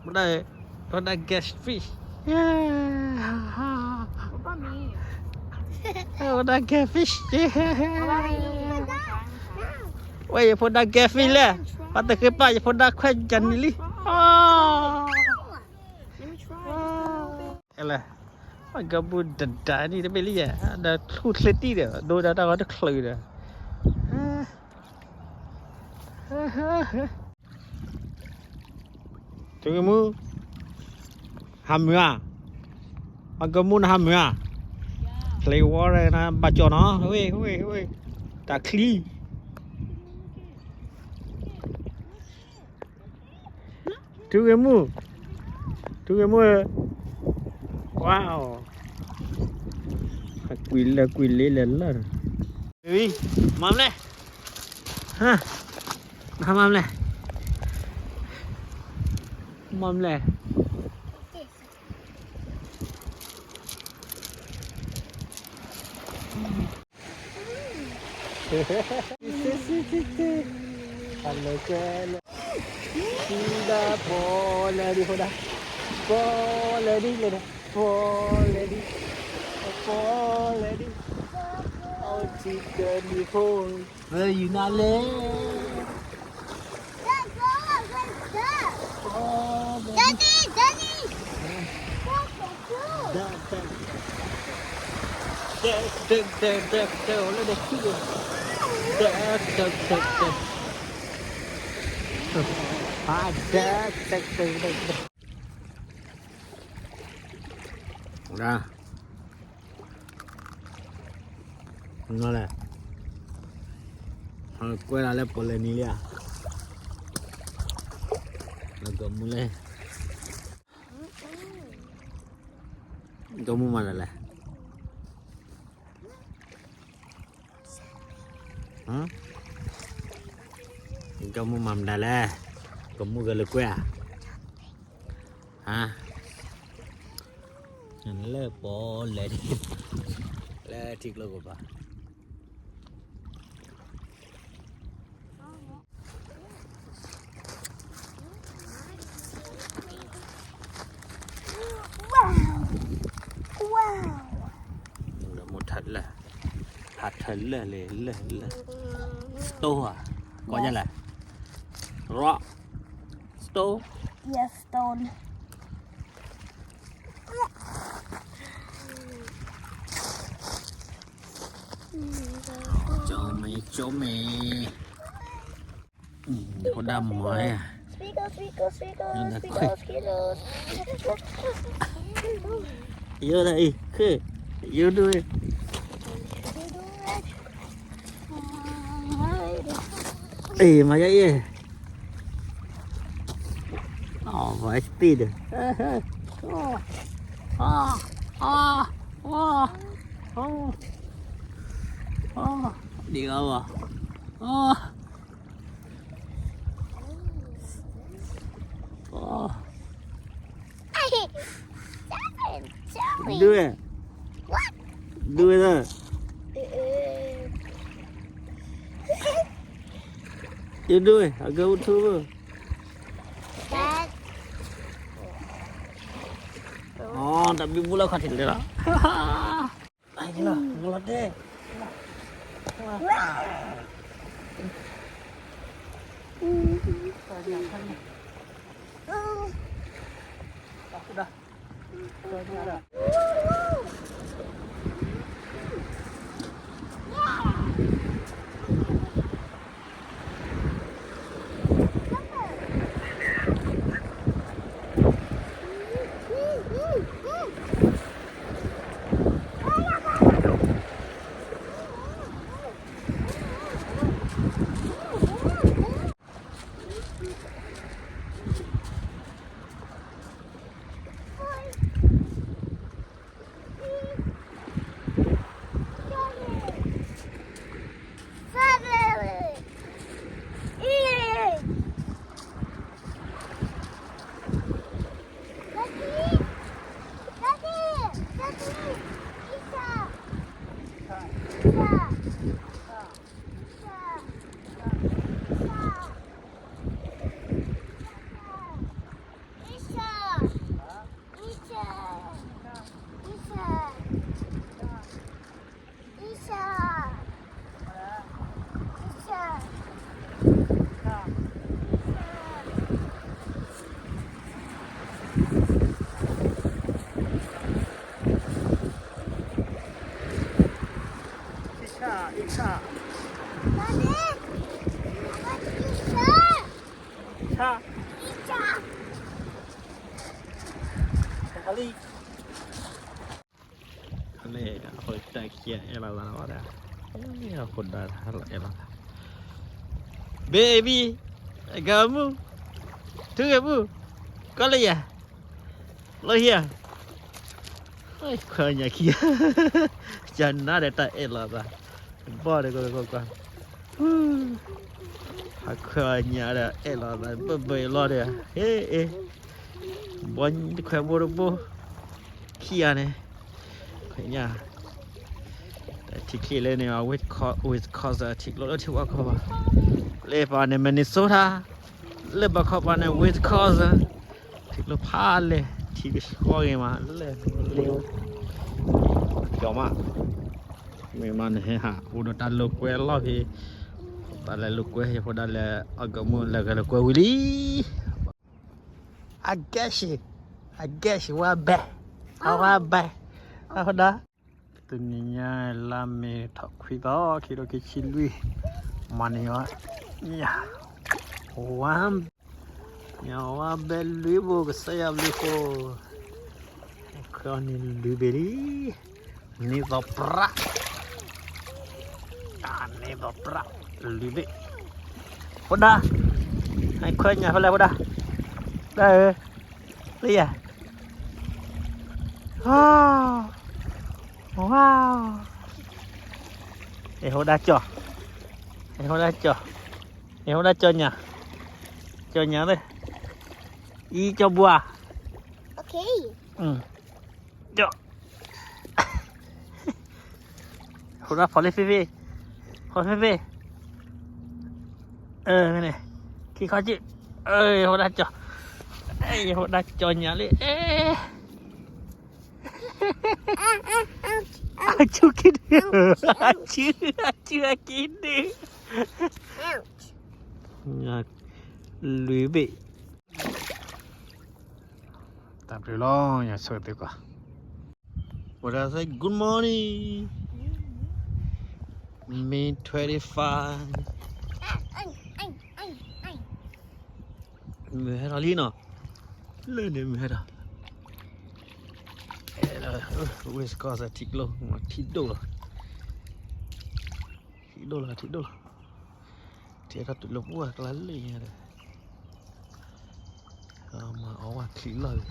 ဖိဒၣ် ဖိဒၣ် catfish, ဖိဒၣ် catfish, ဝဲယဖိဒၣ် catfish လဲၣ်, ပှၤတဃ့ပာ်ယဖိဒၣ်ခွဲးကန့ၣ်လံ, လဲၣ်, အကဘူဒဒါန့ၣ်တဘ့ၣ်လံယဲ, ဒီးထူၣ်ချ့တံၢ်ဒီး ဒိဒီးတၢ်ဂီၤတချုးဒီး ထူဂ့ၤမူ, ဟးမုာ်ဧါ, အကမူနဟးမုာ်ဧါ, ချ့ဝီနဘၣ်ကၠီနီၤ, ဝ့ၢ်ဝ့ၢ်ဝ့ၢ်, တၢ်ချံ ထူဂ့ၤမူ, ထူဂ့ၤမူ, ဝါ, ကွံာ်လၢကွံာ်လ့လဲၤလၢ, မၤမလဲၣ်, နဟါမၤမလဲၣ်, မၤမလဲၣ် ဟဲလၢကဲလၢ, ထံဒၣ်ပီလဲၤဒံးဖိဒၣ်, ပီလဲၤဒံးလဲၤဒံး, ပီလဲၤဒံး, ပီလဲၤဒံး, အီထံကနံၤဖိ, ဝဲယုၤနၤလဲၣ်. Daddy, Daddy. နလဲၣ်, ကွဲးလၢပီလဲၤနံၤလံဧါ, နကမူလဲၣ်, ကမူမၤဒ်လဲၣ်, ကမူမၤမနုၤလဲၣ်, ကမူဂဲၤလၢကွဲးဧါ, ဟါ, လၢပီလဲၤဒံး, လၢထံကျိကပၤ ဒီးမိၢ်ထးလၢာ်, ဟးထၢလၢာ်လံ, လၢာ်လၢာ်, stone ဧါ, ကိးညါလဲၣ်, rock, stone, yes, stone. ကၠီမဲာ်, ကၠီမဲာ်, ဖိဒၣ်မၤဧါ, ယိၤဒၣ်အံၤ, ယိၤဒိၣ်, အ့ၣ် မၤယၤအံၤ, အဝဲသ့ၣ်ဒီး, ဒ်အီၤဘၣ်, ဒုး, ဒုးဝဲဒၣ်, ယဒုးဝဲ အကဲအိၣ်ထူ, အီ တၢ်ဘံဘူလၢခီၣ်ထံးလၢလီၤ, လီၤတဲာ်, လံ အဃိတၢ်ခံဂၤအဲၣ်လီၤသးလီၤဒီး အဃိဒီးဟဲလီၤအဲၣ်လီၤသး Baby, come on, ထူဂဲၤပူ, ကီလၢယၤ, လီၤဟံၣ်ဧါ, ခွဲးညၣ်ခံဂၤ, ကနါဒီးတၢ်အဲၣ်လီၤသး, ဘီၣ်ဒီးကကွၢ်ကွၢ်, ဟးခွဲးညၣ်ဒီးအဲၣ်လီၤသး ဘၢဘၢအံၤလီၤဒီး ဟ့ၣ်အ့ၣ် ဘီၣ်ခွဲးဘိတဘိ ခံဂၤန့ၣ်, ခွဲးညၣ်, ထံချ့လၢန့ၣ် Wisconsin ထံကျိလၢထံဝါခီဘၣ်, လၢပှၤန့ၣ် Minnesota, လၢဘၣ်ခီပၤန့ၣ် Wisconsin, ထံကျိဖးလဲၢ် ထံကဆှီဂ့ၤမး လၢလ့, ကၠီမး, မ့ၢ်မးန့ၣ်ဟဲဟး အိၣ်ဒီးတၢ်လိာ်ကွဲအလီၢ်ဖဲ, တၢ်လဲၤလိာ်ကွဲ ယဖိဒါလဲၤ အကမူၣ်လဲၤဂဲၤလိာ်ကွဲဝံၤလံ I guess, I guess ဝါဘဲ, အဝါဘဲ, အဃိဒီး, တနံၤညါလါမ့ၤထီၣ်ခွံသီ ခံကထိခံဆံလွံၢ်, မၤန့ၢ်အီၤ, ညၣ်, ဝါ, ညၣ်ဝါဘဲလွံၢ်ဘိ ကစၢ်ယွၤဘျုးဃိ, ခွဲးအီၤန့ၣ်လွံၢ်ဘ့ၣ်လံ, န့ၢ်သီပြး န့ၢ်သီပြး လွံၢ်ဘ့ၣ်, ဖိဒါ, ခွဲးညၣ်ဖဲလဲၣ်ဖိဒါ, တၢ်ဧၢ, လၢယၤ, wow, wow, အ့ၣ် ဖိဒါကၠီ, အ့ၣ် ဖိဒါကၠီ, အ့ၣ် ဖိဒါကၠီညၣ်, ကၠီညၣ်သ့ၣ်, အံၤကၠီဘှါ, ကၠီ ဖိဒါဖီၣ်လၢဖ့ဖ့, ဖီၣ်ဖ့ဖ့, အၢ မ့ၢ်န့ၣ်, ခံခီက့ၤ, အၢ ဖိဒါကၠီ, အ့ၣ် ဖိဒါကၠီညၣ်လံ အ့ၣ် အဆူၣ်က့ၤဒုး, အဆူၣ်, အဆူၣ်အက့ၤဒုး, လွံၢ်ဘ့ၣ်, တၢ်ဘျုးလီၤ ယဆိၣ်ဂ့ၤသုကွၢ်, ဝဲဒၣ် say good morning, May twenty-five, မုၢ်ဟဲထီၣ်လံနီၤ, လၢန့ၣ်မုၢ်ဟဲထီၣ်, ဝ့ၢ်စကီၢ်စၢ်ထံကျိ ထံဒိၣ်လီၤ, ထံဒိၣ်လီၤ ထံဒိၣ်လီၤ, ထံထီၣ်တုၤလၢပှၢ်ကျါလၢညါဒီး, မၤအီၣ်ဝဲချံလီၢ်,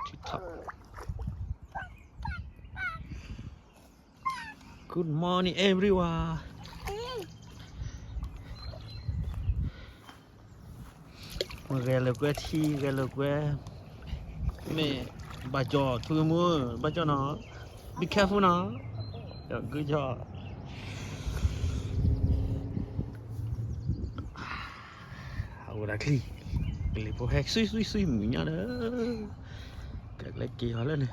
ထံထီၣ် Good morning everyone, ဂဲၤလိာ်ကွဲထံ ဂဲၤလိာ်ကွဲ, မ့ၢ်, ဘၣ်ကၠီၣ် ထူဂဲၤမူ, ဘၣ်ကၠီၣ်နီၤ, be careful နီၤ, good job, အဝဲဒၣ်ချံ, ကလံၤဖိဟဲ ဆွံ ဆွံ ဆွံ မုၢ်ညါဒီး, ကလဲၤက့ၤအီၤလၢန့ၣ်,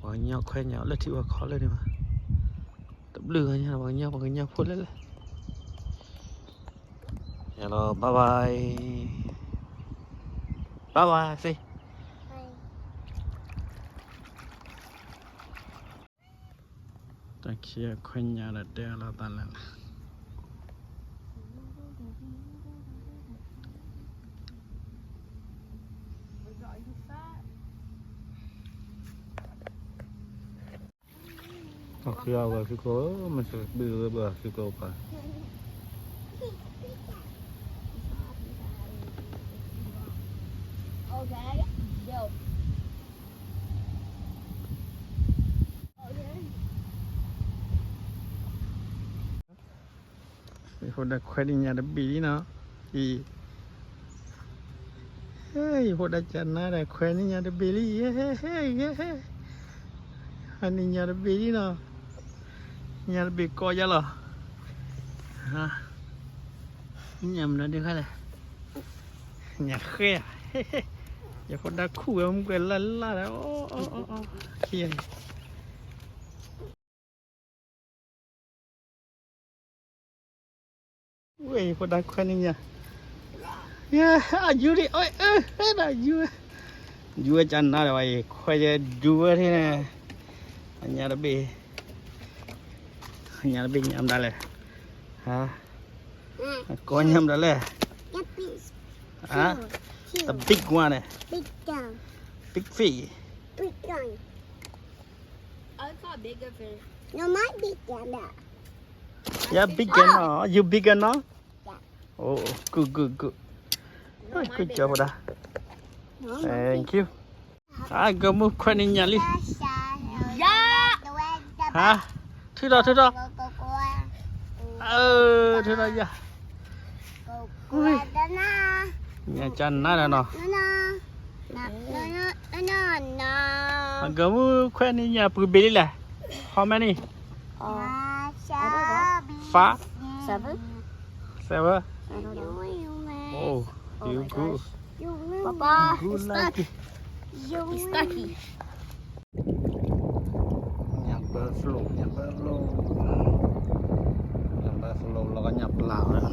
ပှၤကညီခွဲးညၣ်လၢထံဝဲခီလၢန့ၣ်ဘၣ်, တဘျုးဂၤညါ ပှၤကညီ ပှၤကညီဖိလၢလၢ, ယလီၤ bye bye, bye bye say, တၢ်ခံခွဲးညၣ်ဒီးတဲလီၤသးလၢ အဃိအဝဲသုးခိၣ် မ့ၢ်စဘုးဝဲဘၣ်သုးခိၣ်ပၢ်, ယဖိဒါခွဲးန့ၢ်ညၣ်တဘ့ၣ်လံနီၤ, အံၤ ယဖိဒါကနါဒီးခွဲးန့ၢ်ညၣ်တဘ့ၣ်လံ, ဟဲ ဟဲ ဟဲ ဟဲ, ဟဲန့ၢ်ညၣ်တဘ့ၣ်လံနီၤ, ညၣ်တဘ့ၣ်ကီယါလီၤ, ညၣ်မနုၤဒုးခါလဲၣ်, ညၣ်ဃဲဧါ, ယဖိဒါခူၣ်ဝဲမုၢ်ကွဲးလၢ်လၢ်ဒီး, ခံဂၤန့ၣ် ဝဲယဖိဒါခွဲးန့ၢ်ညၣ်, ယဲ အယူၤဒံး အၢ အၢ ဒၣ်ယူၤ, ယူၤဝဲကနါဒီးဝဲအံၤ ခွဲးယဲဒူဝဲထဲန့ၣ်, အညၣ်တဘ့ၣ်, အညၣ်တဘ့ၣ်ညၣ်မတၤလဲၣ်, ဟါ, အကီညၣ်မတၤလဲၣ်, ဟါ, the big one န့ၣ်, Big fish. Big one. I caught bigger fish. No, my big one. Yeah, bigger now. You bigger now? Yeah. Oh, good, good, good. No, my good job, bigger. Thank you. အဂီၢ်မုၢ်ခွဲးနံၤညါလံ. ယၤ ဟါ, ထုးထီၣ် ထုးထီၣ်, အၢ, ထုးထီၣ်ယၤ, ညါကနၣ်ဒီးနီၤ, အဂီၢ်မုၢ်ခွဲးနံၤညါပှ့ၤဘ့ၣ်လံလဲၣ်, how many? Five? Seven? Seven? Oh, you good. Papa, good lucky. It's stucky. ညၣ်ဘၢဖျိ, ညၣ်ဘၢဖျိ, ညၣ်ဘၢဖျိလီၤကညၣ်ပျၢ်ဝဲနီၤ. လါမ့ၤ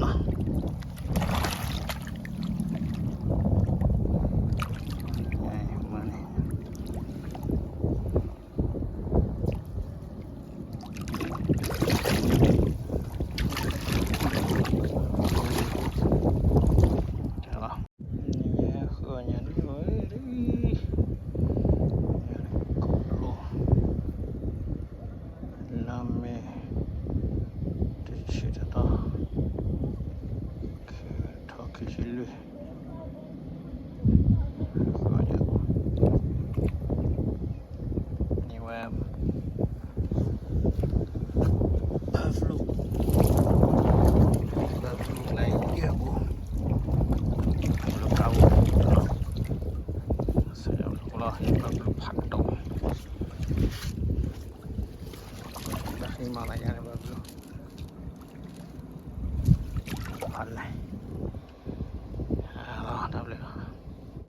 တဆံတသီ, ထီၣ်ခံဆံလွံၢ်, န့ၢ်ဝဲ ဘၢဖျိ, ဘၢဖျိကျဲယဲၢ်ဘိ, ဘၢဖျိကါဘိ, လီၤ, ဘၢဖျိဖးကတီၢ်, တၢ်ဃံမၤလၢညါန့ၣ် ဘၢဖျိ, အလဲၣ်